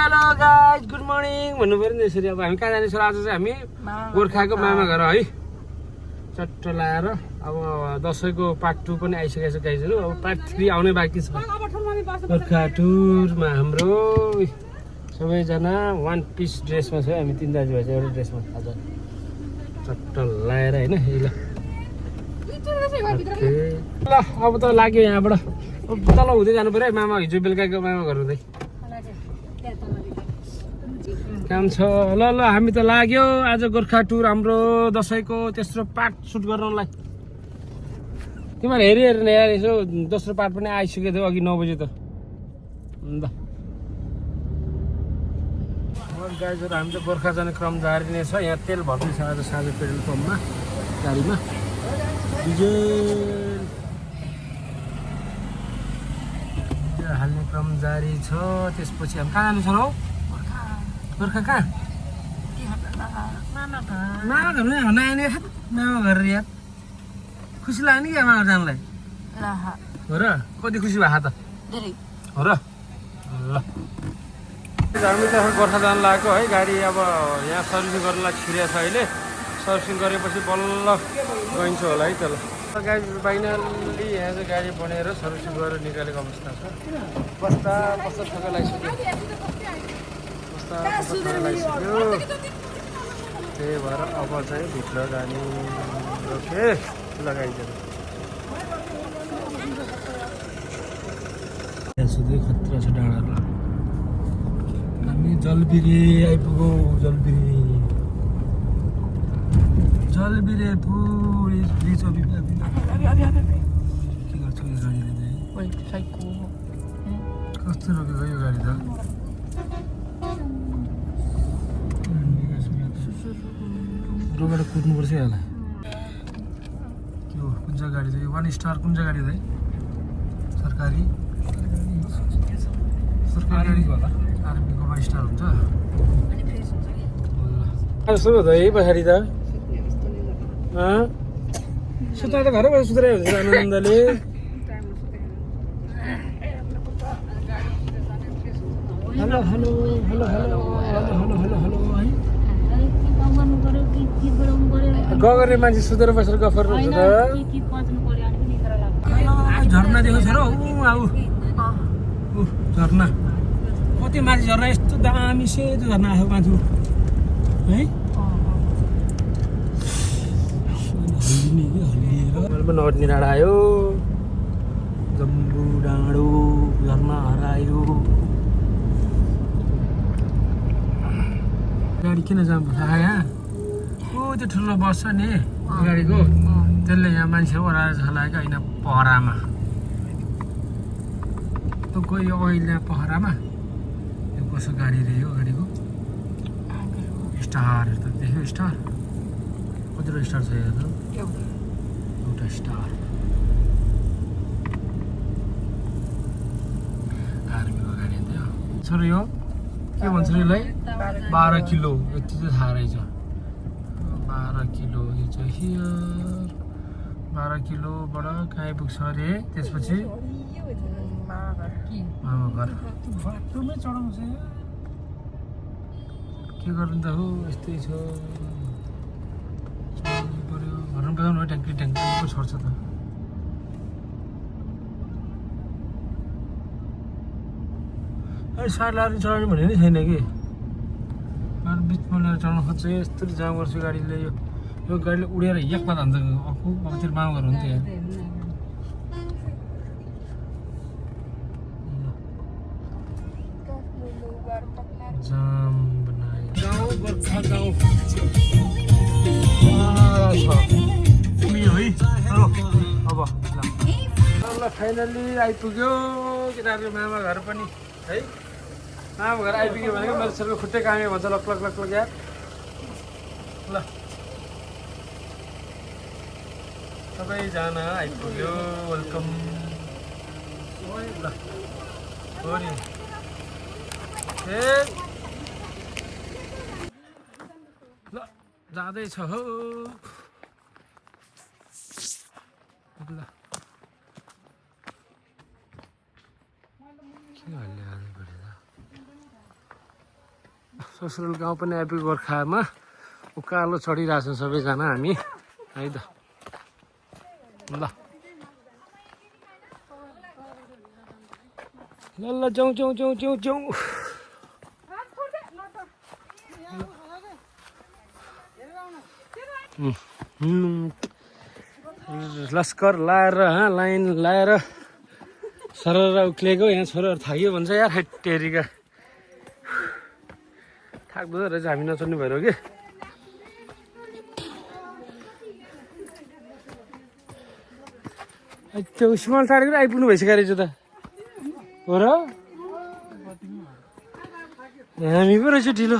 Hello guys good morning भन्नु पर्यो नि यसरी। अब हामी कहाँ जानेछौँ आज चाहिँ हामी गोर्खाको मामा घर है चट्ट लाएर। अब दसैँको पार्ट 2 पनि आइसकेको छ गाइजहरू। अब पार्ट 3 आउनै बाँकी छ। गोर्खा टुरमा हाम्रो सबैजना वान पिस ड्रेसमा छ। हामी 3 दाजुभाइ चाहिँ एउटा ड्रेसमा आज चट्ट लाएर होइन। ल अब त लाग्यो यहाँबाट तल हुँदै जानु पर्यो है मामा। हिजो बेलुकाको मामा घर हुँदै काम छ। ल ल हामी त लाग्यो आज गोर्खा टुर हाम्रो दसैँको तेस्रो पार्ट सुट गर्नलाई। तिमीहरू हेरिहेर्ने यार यसो दोस्रो पार्ट पनि आइसकेको थियो अघि 9 बजे त। ल गाइजहरू हामी त गोर्खा जाने क्रम जारी नै छ। यहाँ तेल भर्दैछ आज साँझ पेट्रोल पम्पमा गाडीमा डिजेल हाल्ने क्रम जारी छ। त्यसपछि हामी कहाँ जानु छ हौ? गोर्खा कहाँ? मामा घर नआउने मामा घर यार। खुसी लाग्यो नि क्या मामा घर जानलाई? हो र? कति खुसी भएको त? हो र? ल हामी त गोर्खा जानु लागेको है। गाडी अब यहाँ सर्भिसिङ गर्नलाई छिरेको छ अहिले। सर्भिसिङ गरेपछि बल्ल गइन्छ होला है त। ल गाडी फाइनल्ली यहाँ चाहिँ गाडी बनेर सर्भिसिङ गरेर निकालेको अवस्था छ। बस्दा ठोका लगाइसक्यो। त्यही भएर अब चाहिँ भित्र जाने रोके लगाइदिनु। सुधै खतरा छ डाँडाहरू। हामी जलबिरे आइपुग्यौँ। जलबिरे पुल ब्रिज के गर्छ यो गाडीले चाहिँ? कस्तो रोकेको यो गाडी त? रोबाट कुद्नुपर्छ होला। के हो कुन चाहिँ गाडी चाहिँ? 1 स्टार कुन चाहिँ गाडी हो? सरकारी गाडी होला। आर्मीको 5 स्टार हुन्छ। सुत्नु त यही पछाडि त सुत्दा त घरै सुत्रै हुन्छ आनन्दले। Hello hello hello hello hello hello hello है गगरे मान्छे सुतेर बसेर गफ गर्नुहुन्छ त। झर्ना देखेको छ र झर्ना कति माथि झर्ना यस्तो दामी सेतो झर्ना आएको माथि है। नवटनी डाँडा आयो। जम्बु डाँडो झर्ना हरायो। गाडी किन जाम यहाँ? त्यो ठुलो बस छ नि गाडीको त्यसले यहाँ मान्छे ओह्राएर झलाएको होइन पहरामा। त कोही अहिले यहाँ पहरामा यो कसो गाडी रे यो गाडीको? स्टार त देख्यो स्टार? कतिवटा स्टार छ यो त? एउटा स्टार। आर्मीको गाडी थियो सर। यो के भन्छ यसलाई? 12 किलो यति चाहिँ थाहा रहेछ। 12 किलो यो चाहिँ हियर 12 किलोबाट कहाँ आइपुग्छ अरे? त्यसपछि मामा घर बाटोमै चढाउँछ। के गर्नु त हो यस्तै छ। चढाउनु पऱ्यो घरमा बजाउनु है। ट्याङ्की पो छोड्छ त। साइड लाएर चढाउने भन्ने नि छैन कि बिचमा लिएर चढाउनु खोज्छ। यस्तो जाम गर्छ गाडीले। यो गाडीले उडेर एकमा जान्छ अबतिर मामा घर हुन्थ्यो यहाँ। जाम बनायो गाउँ गोर्खा गाउँ है। अब ल फाइनल्ली आइपुग्यो केटाहरूको मामा घर पनि है। मामा घर आइपुग्यो भनेको मेरो छोरीको खुट्टै काम्यो भन्छ। लक लक लक लक यार। ल सबैजना आइपुग्यो। वेलकम। ल हो नि ल जाँदैछ हो। ल के हाल्ने हाल्नु पऱ्यो त? ससुराल गाउँ पनि आइपुग्यो गोर्खामा उकालो चढिरहेछौँ सबैजना हामी है त ल ल ल जाउँ जाउँ जाउँ जाउँ जाउँ लस्कर लाएर लाइन लाएर सरर उक्लेको यहाँ छोराहरू थाक्यो भन्छ यार हेटेरीका थाक्दो रहेछ हामी नचल्ने भएर हो कि त्यो स्मल टाढेको आइपुग्नु भइसक्यो रहेछ त हो र हामी पो रहेछ ढिलो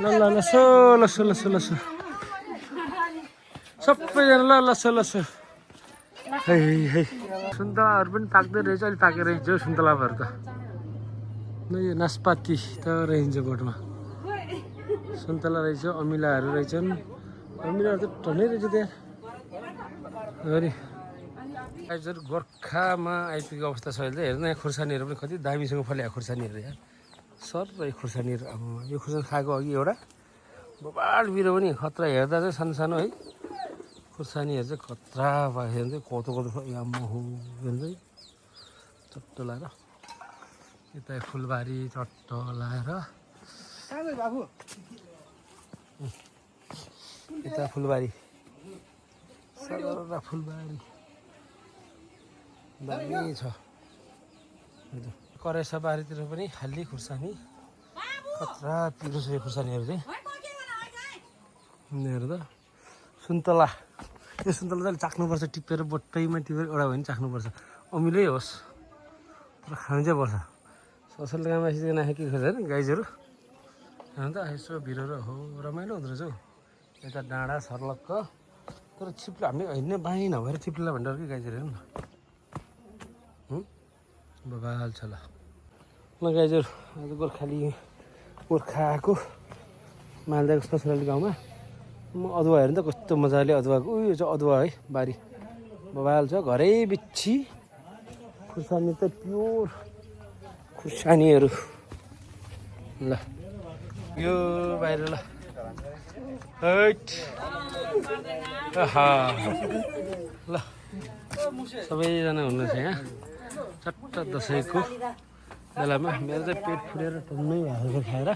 ल ल लसो लसो लसो लसो सबैजना ल लसो लसो है है सुन्तलाहरू पनि पाक्दै रहेछ अहिले पाकेर रहेछ सुन्तलाहरू त न यो नास्पाती त रहन्छ बोटमा सुन्तला रहेछ अमिलाहरू रहेछन् अमिलाहरू त टन्नै रहेछ त्यहाँ अरे गाइजहरु गोर्खामा आइपुगेको अवस्था छ अहिले हेर्नु यहाँ खुर्सानीहरू पनि कति दामीसँग फलेको खुर्सानीहरू यहाँ सर र खुर्सानीहरू अब यो खुर्सानी खाएको अघि एउटा बबाल बिरो पनि खतरा हेर्दा चाहिँ सानो सानो है खुर्सानीहरू चाहिँ खतरा भएको हेर्नु चाहिँ कोतो कोतो याम्मा हो हेर्दै चट्ट लाएर यता फुलबारी चट्ट लाएर यता फुलबारी सरर फुलबारी दामी छ करेसा बारीतिर पनि खाली खुर्सानी खतरा पिरो छ यो खुर्सानीहरू चाहिँ हेर त सुन्तला यो सुन्तला चाहिँ चाख्नुपर्छ टिपेर बोटैमा टिपेर एउटा भयो भने चाख्नुपर्छ अमिलै होस् तर खानु चाहिँ पर्छ ससुराली गाउँमा यसरी नखाएको के खोज्छ गाइजहरू हेर्नु त यसो भिरहरू हो रमाइलो हुँदो रहेछ हौ यता डाँडा सर्लक्क तर छिप्लो हामी हिँड्ने बानी नभएर छिप्ला भनेर कि गाइजहरू हेर्नु न बबाल छ ल गाइजहरू आज गोर्खाको मालदाको ससुराली गाउँमा म अदुवा हेर्नु त कस्तो मजाले अदुवाको उयो चाहिँ अदुवा है बारी बबाल छ घरै बिच्छी खुर्सानी त प्योर खुर्सानीहरू ल यो बाहिर ल ल सबैजना हुनुहुन्छ यहाँ चट्ट दसैँको बेलामा मेरो चाहिँ पेट फुटेर टन्नै भएको खाएर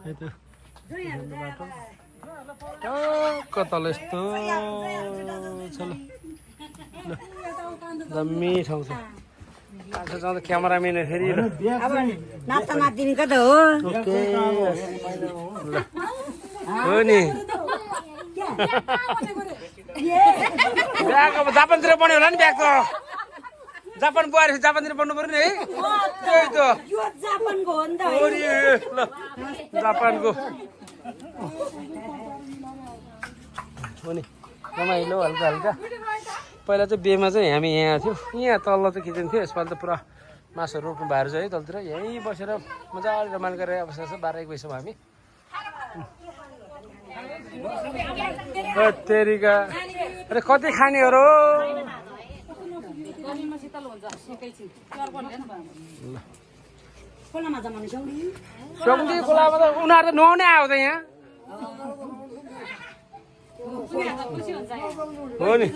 है त कताल यस्तो छ ल दामी ठाउँ छ आज जाँदा क्यामेराम्यान फेरि ल ओके ल हो नि ब्याग अब जापानतिर बन्यो होला नि ब्याग त जापान बुहारी जापानतिर बन्नु पर्यो नि है त्यही त ल जापानको हो नि रमाइलो हल्का हल्का पहिला चाहिँ बेमा चाहिँ हामी यहाँ थियौँ यहाँ तल चाहिँ किचन थियो यसपालि त पुरा मासुहरू रोप्नु भएर चाहिँ है तलतिर यहीँ बसेर मजाले रमाइलो गरेर अवस्था छ 12-1 बजीसम्म हामी तेरिका अरे कति खानेहरू सौदी खोलामा त उनीहरू त नुहाउनै आयो त यहाँ हो नि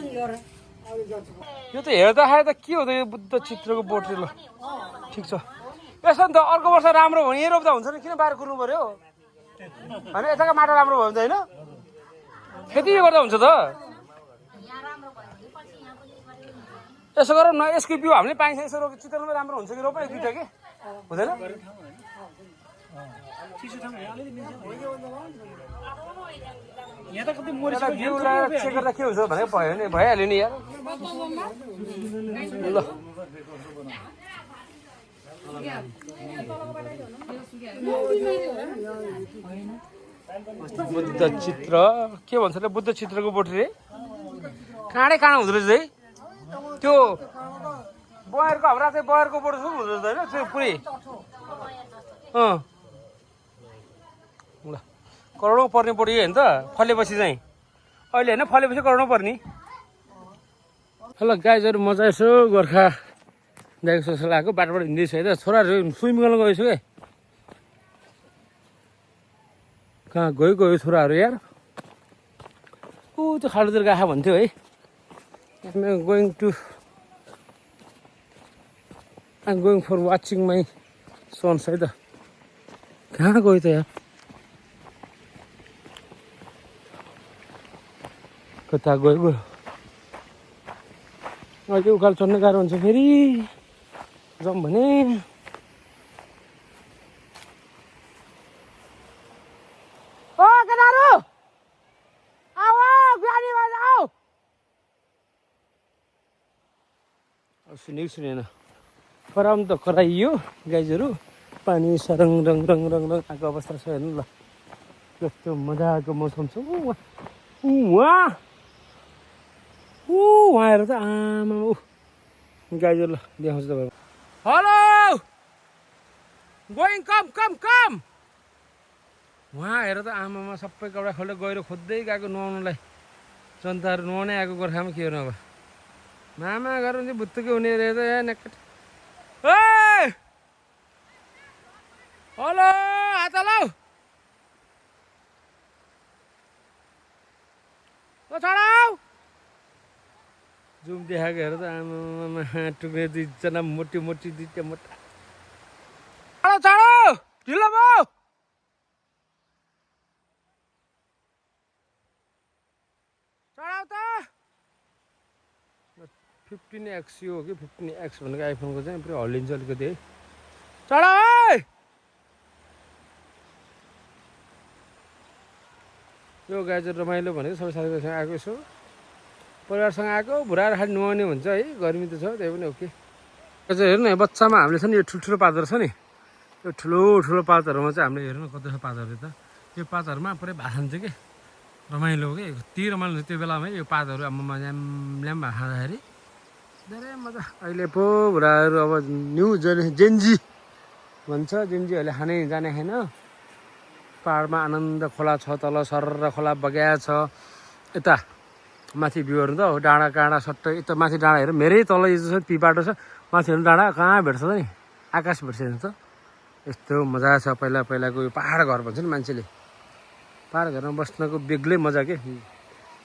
यो त हेर्दाखेरि त के हो त यो बुद्ध चित्रको बोट ल ठिक छ यसो नि त अर्को वर्ष राम्रो हो भने यहीँ रोप्दा हुन्छ नि किन बाहिर कुर्नु पर्यो होइन यताको माटो राम्रो भयो भने त होइन खेती गर्दा हुन्छ त यसो गरौँ न यसको बिउ हामीले पाइन्छ यसो रोप्यो चित्रमा राम्रो हुन्छ कि रोप एक दुईवटा के हुँदैन बिउ लगाएर चेक गर्दा के हुन्छ भनेर भयो नि भइहाल्यो नि यार ल बुद्ध चित्र के भन्छ र बुद्ध चित्रको बोट रे काँडै काँडो हुँदो रहेछ है त्यो बयरको हाम्रा चाहिँ बयरको बोट जस्तो हुँदो रहेछ होइन त्यो पुरै ल करोडौँ पर्ने बोट यो होइन त फलेपछि चाहिँ अहिले होइन फलेपछि करोडौँ पर्ने ल गाइजहरू मजा यसो गोर्खा दाइको सोसल आएको बाटोबाट हिँड्दैछु है त छोराहरू स्विमिङ गर्न गएछु के कहाँ गयो छोराहरू यार ऊ त्यो खालोतिर गएको भन्थ्यो है I'm going for watching my sons है त कहाँ गयो त यार कता गयो अहिले उकालो चढ्न गाह्रो हुन्छ फेरि जाउँ भने ओ केटाहरू आऊ गाडीमा जाऊ सुनेन खराम त खराइयो गाइजहरू पानी सरङ रङ रङ रङ रङ आएको अवस्था छ हेर्नु ल कस्तो मजाको मौसम छ वहाँ आएर त आमा गाइजहरू ल देखाउँछु तपाईँ हेलो गोइङ कम कम कम वहाँ हेर त आमामा सबै कपडा खोलेर गएर खोज्दै गएको नुहाउनुलाई जनताहरू नुहाउनै आएको गोर्खामा के गर्नु अब मामा गरौँ चाहिँ भुत्तुकै हुने रहेछ यहाँ नेकट हेलो हात हलो छोडाउ जुम देखाएको हेर त आमामा टुक्ने दुईजना मोटी मोटी दुईटा मोटा छोडो ढिलो भयो चढाउ त 15X यो हो कि 15X भनेको आइफोनको चाहिँ पुरै हल्लिन्छ अलिकति है चढ है यो गाइजहरू रमाइलो भनेको सबै साथीहरूसँग आएको यसो परिवारसँग आएको भुराएर खालि नुहाउने हुन्छ है गर्मी त छ त्यही पनि ओके चाहिँ हेर्नु न बच्चामा हामीले छ नि यो ठुल्ठुलो पातहरू छ नि यो ठुलो पातहरूमा चाहिँ हामीले हेर्नु कति छ पातहरू त यो पातहरूमा पुरै भात खान्छ कि रमाइलो हो कि कति रमाइलो हुन्छ त्यो बेलामा यो पातहरू आमामा ल्याम ल्याम भात खाँदाखेरि धेरै मजा अहिले पो भुराहरू अब न्यू जेन्जी भन्छ जेन्जीहरूले खाने जाने छैन पाहाडमा आनन्द खोला छ तल सरर खोला बग्या छ यता माथि भ्यूहरू त हो डाँडा काँडा सट्टै यता माथि डाँडा हेर मेरै तल यो छ पी बाटो छ माथि डाँडा कहाँ भेट्छ त नि आकाश भेट्छ त यस्तो मजा छ पहिलाको यो पाहाड घर भन्छ नि मान्छेले पाहाड घरमा बस्नको बेग्लै मजा के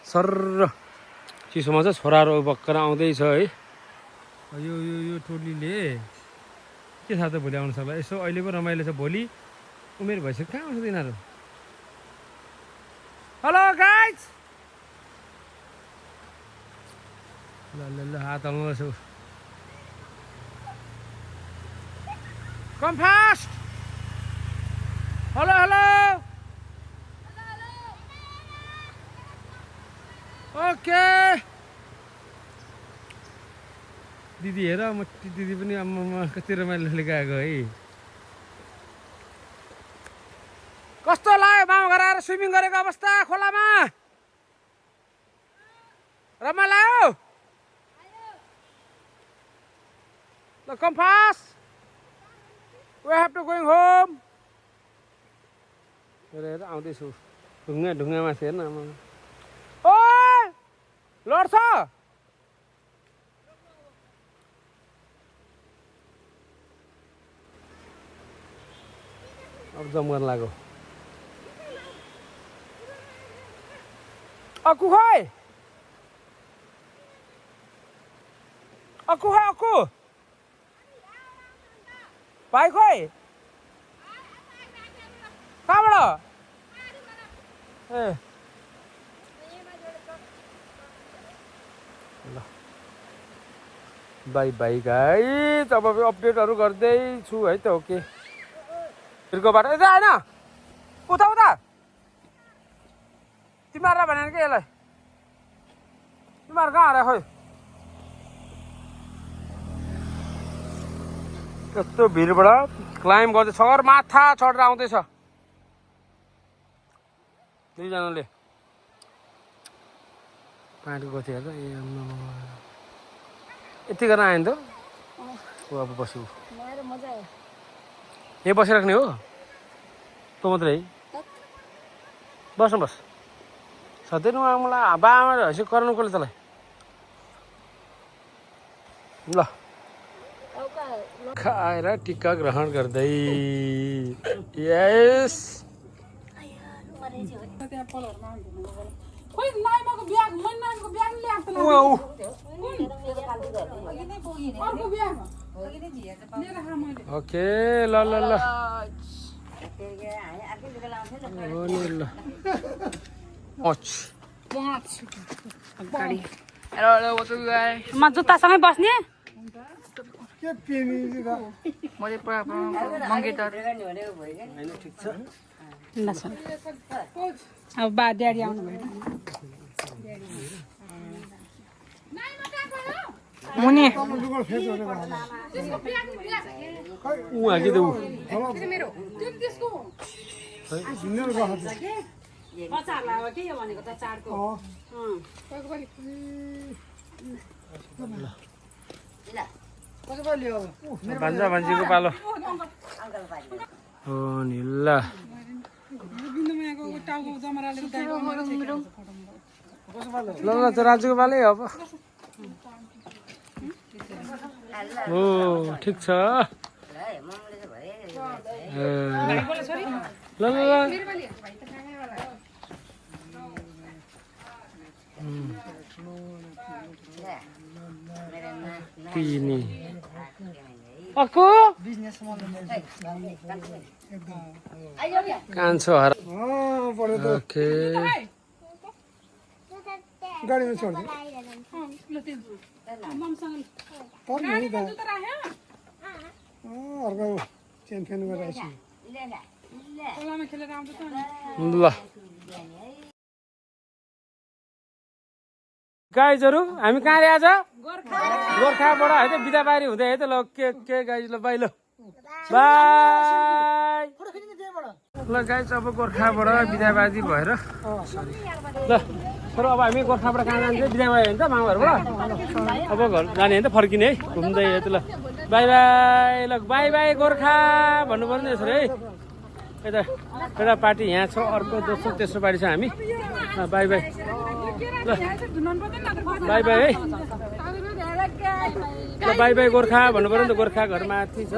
सरर चिसोमा चाहिँ छोराहरू भर्खर आउँदैछ है यो टोलीले के थाहा त भोलि आउनु सक्ला यसो अहिले पो रमाइलो छ भोलि उमेर भइसक्यो कहाँ आउँछ तिनीहरू हेलो गाइज ल हात हाल्नु come fast hello hello okay दिदी हेर मोटी दिदी पनि आम्मामा कति रमाइलोले गएको है कस्तो लाग्यो मामा घर आएर स्विमिङ गरेको अवस्था खोलामा रमाइलो आयो ल come fast we have to going home हेर आउँदैछु ढुङ्गा माथि हेर्न आमा ओ लड्छ अब जम गर्न लाग्यो अक्कु खोइ अक्कु भाइ खोइ कहाँबाट ए ल बाई बाई गाइस अब अपडेटहरू गर्दैछु है त ओके तिर्को बाटो यता होइन उता तिमीहरूलाई भनेर के यसलाई तिमीहरू कहाँ हारे खोइ यस्तो भिरबाट क्लाइम्ब गर्दै सगर माथा चढेर आउँदैछ दुईजनाले पानीको गति हेर्दा ए यति गर्न आयो नि त अब बस्छु यहीँ बसिराख्ने हो तँ मात्रै है बस सधैँ मलाई बाबामा हैसियत कराउनु कसले तँलाई ल खाएर टिका ग्रहण गर्दै यस ओके ल ल ल म जुत्तासँगै बस्ने अब बा ड्याडी आउनु भयो मुनि भान्जा भान्जीको पालो हो नि ल ल ल त राजुको पालै अब हो ठिक छ ल ल ल तिनी अक्कु कान्छो हर ओके गाडीमा छोड्दै अर्को च्याम्पियन गरेर ल गाइजहरू हामी कहाँ रे आज गोर्खाबाट है त बिदाबारी हुँदै है त ल के गाइज ल बाइ ल बाई ल गाइज अब गोर्खाबाट बिदाबारी भएर सरी ल सर अब हामी गोर्खाबाट कहाँ जान्छ बिदा भयो भने त मामाहरूबाट अब घर जाने होइन त फर्किने है घुम्दै है त ल बाई बाई ल बाई बाई गोर्खा भन्नु पर्ने यसरी है यता एउटा पार्टी यहाँ छ अर्को दोस्रो तेस्रो पार्टी छ हामी बाई बाई ल बाई बाई है ल बाई बाई गोर्खा भन्नु पर्यो नि त गोर्खा घर माथि छ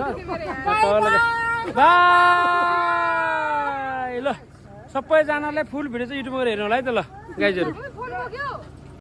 बाई ल सबैजनालाई फुल भिडियो चाहिँ युट्युबमा हेर्नु होला है त ल गाइजहरू